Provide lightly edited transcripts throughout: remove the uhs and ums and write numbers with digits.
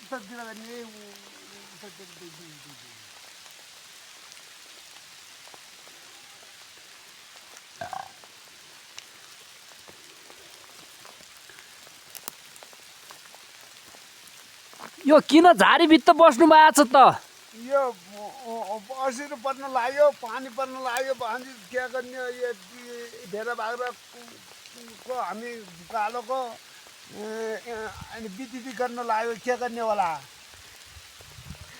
उत्तरतिर गर्ने यो किन झारीभित्र बस्नु भएको छ त? यो असिरो पर्न लाग्यो, पानी पर्न लाग्यो भने के गर्ने? यो भेडा बाख्राको हामी कालोको अनि बितिथि गर्न लाग्यो, के गर्ने होला?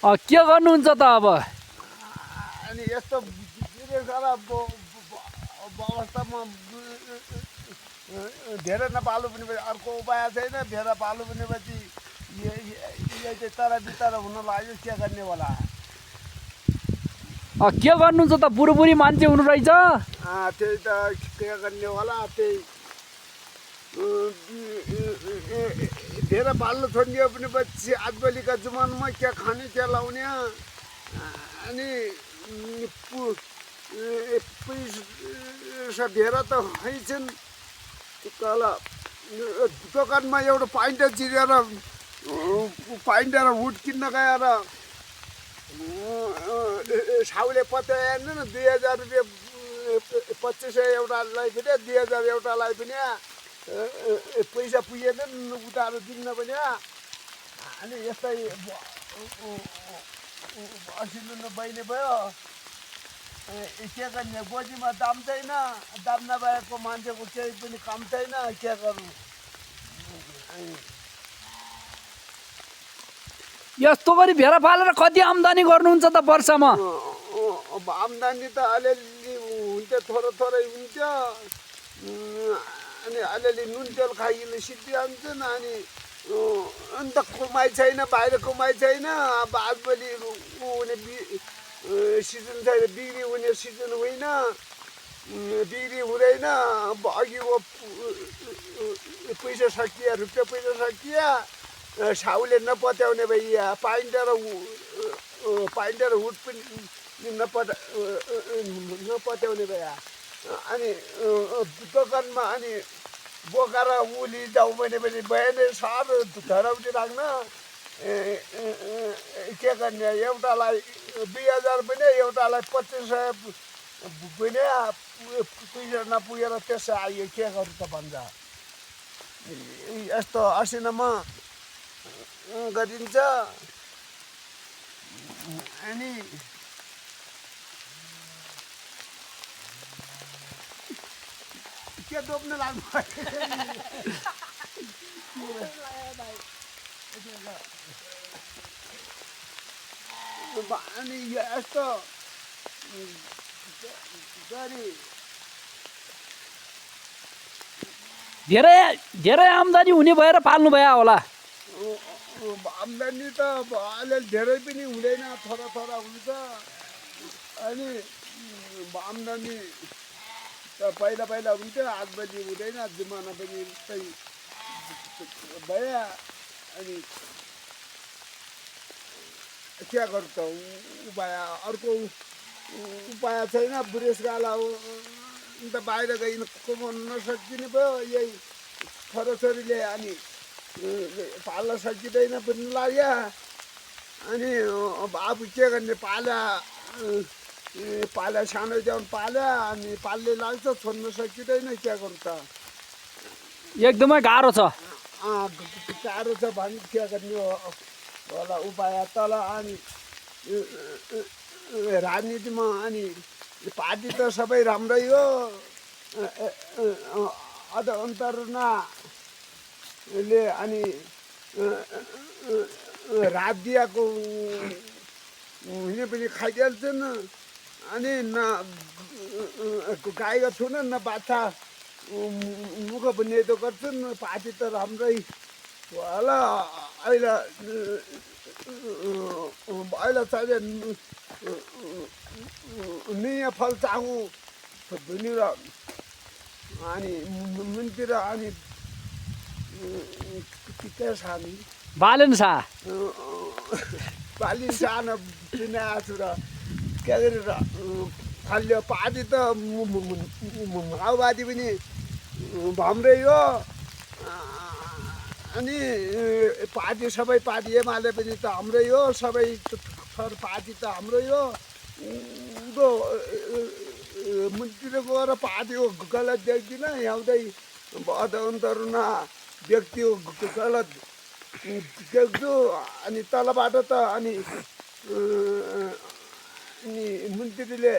के गर्नुहुन्छ त अब? अनि यस्तो खराब अवस्थामा भेडा नपाल्नु पनि अर्को उपाय छैन। भेडा पाल्नु भनेपछि यो चाहिँ तर बितर हुन लाग्यो, के गर्ने होला? के गर्नुहुन्छ त? बुढी मान्छे हुनु रहेछ। त्यही त के गर्ने होला? त्यही भेडा पाल्नु छोडियो भनेपछि आजभोलिका जमानामा के खाने के लाउने? अनि पैसा भेडा त हैछन्। तल दोकानमा एउटा पाइन्टर चिरेर पाइन्टर हुड किन्न गएर साउले पत्याएन न 2000 रुपियाँ 2500 एउटालाई पनि 2000 एउटालाई पनि पैसा पुगेन उतारो दिन्न पनि। अनि यस्तै असिलो बहिनी भयो, के गर्ने? गोजीमा दाम छैन, दाम नभएको मान्छेको केही पनि काम छैन, के गर्नु? यस्तो गरी भेडा पालेर कति आम्दानी गर्नुहुन्छ त वर्षमा? आम्दानी त अलिअलि हुन्थ्यो, थोरै हुन्थ्यो। अनि अलिअलि नुन तेल खाइले सिद्धिहाल्छन्। अनि त कमाइ छैन, बाहिर कमाइ छैन। अब आजभोलि हुने सिजन छैन, बिक्री हुने सिजन होइन, बिक्री हुँदैन। अघिको पैसा सकिया, रुपियाँ पैसा सकिया, साउले नपत्याउने भइया, पाइन्टर हुड पनि नपत्याउने भइया। अनि दोकानमा अनि बोकाएर उली जाउँ भने पनि भएन, साह्रो धराउटी राख्न। के गर्ने? एउटालाई 2000 पनि, एउटालाई 2500 पनि पैसा नपुगेर त्यसै आयो, के गर्नु त भन्छ? यस्तो असिनामा गरिन्छ। अनि के डोब्न लाग्नु? अनि यस्तो गरी धेरै आम्दानी हुने भएर पाल्नु भयो होला। आम्दानी त अलिअलि धेरै पनि हुँदैन, थोरा हुन्छ। अनि आम्दानी त पहिला हुन्थ्यो, आजभोलि हुँदैन, जमाना पनि त्यही भयो। अनि के गर्नु त? उपाय अर्को उपाय छैन। बुढेसकाल अन्त बाहिर गइ कमाउनु नसकिने भयो। यही छोराछोरीले अनि पाल्न सकिँदैन पनि लाग्यो। अनि अब के गर्ने? पाल्या सानो जाउँ पाल्या, अनि पाल्ने लाग्छ, छोड्न सकिँदैन, के गर्नु त? एकदमै गाह्रो छ। गाह्रो छ भने के गर्ने होला उपाय? तल अनि राजनीतिमा अनि पार्टी त सबै राम्रै हो। अझ अन्तरले अनि रात दिएको हुने पनि खाइहाल्छन्। अनि न गाईको छुन न बाछा मुख पनि यस्तो गर्छन्। पार्टी त राम्रै होला। अहिले चाहिँ नयाँ फल चाहु धुनेर अनि मुनतिर अनि के सानी बालेन सा बाली सानो पिना छु र के गरेर फल्यो। पार्टी त माओवादी पनि भम्रै हो। अनि पार्टी सबै पार्टी एमाले पनि त हाम्रै हो, सबै थर पार्टी त हाम्रै हो। उँधो मन्दिर गएर पार्टीको गलत देख्दिनँ, ल्याउँदै अन्तरुना व्यक्तिको गलत देख्छु। अनि तलबाट त अनि मन्त्रीले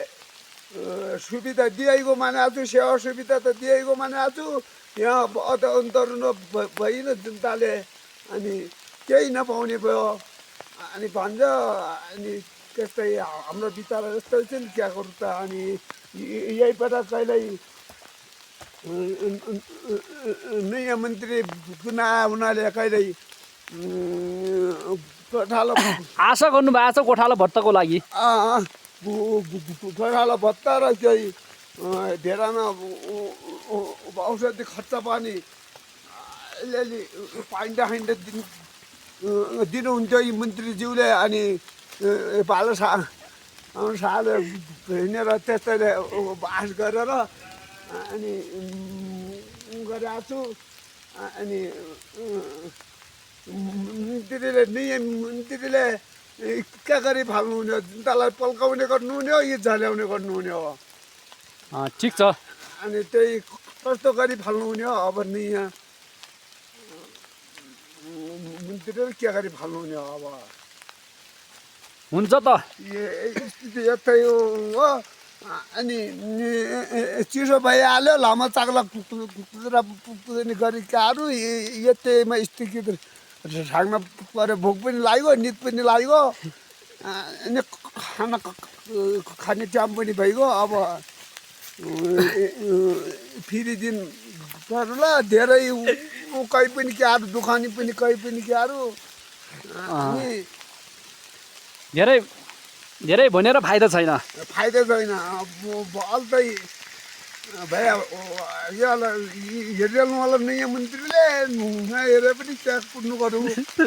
सुविधा दिएको मानेको छु, सेवा सुविधा त दिएको मानेको छु। यहाँ अन्तरुन भइन जनताले अनि केही नपाउने भयो अनि भन्छ। अनि त्यस्तै हाम्रो विचार यस्तै छ नि, क्या गर्नु त। अनि यहीबाट कहिल्यै नयाँ मन्त्री चुनाव हुनाले कहिल्यै गोठालो आशा गर्नु भएको छ गोठालो भत्ताको लागि? गोठालो भत्ता र केही धेरैमा औषधि खर्च पनि अलिअलि पाइन्दा खाइन्दा दिनुहुन्थ्यो यी मन्त्रीज्यूले। अनि भालो साले हिँडेर त्यस्तैले बास गरेर अनि गरेको छु। अनि मन्त्रीले क्या गरी फाल्नुहुने हो? जनतालाई पल्काउने गर्नुहुने हो कि झल्याउने गर्नुहुने हो? ठिक छ। अनि त्यही कस्तो गरी फाल्नुहुने हो? अब नयाँ मन्त्रीले के गरी फाल्नुहुने हो? अब हुन्छ त। स्थिति यस्तै हो। अनि चिसो भइहाल्यो, लामो चाक्ला कुकुरा पुग्ने गरेकाहरू यतैमा स्थिति ढाक्न पऱ्यो। भोक पनि लाग्यो, निद पनि लाग्यो, अनि खाने टाइम पनि भइगयो। अब फेरि दिन गर्नुला धेरै कहीँ पनि क्याहरू दुखानी पनि कहीँ पनि क्याहरू। अनि धेरै भनेर फाइदा छैन। फाइदा छैन। बल्दै भए हेरिहाल्नु होला नयाँ मन्त्रीले, नहेरे पनि त्यहाँ कुद्नु गरौँ।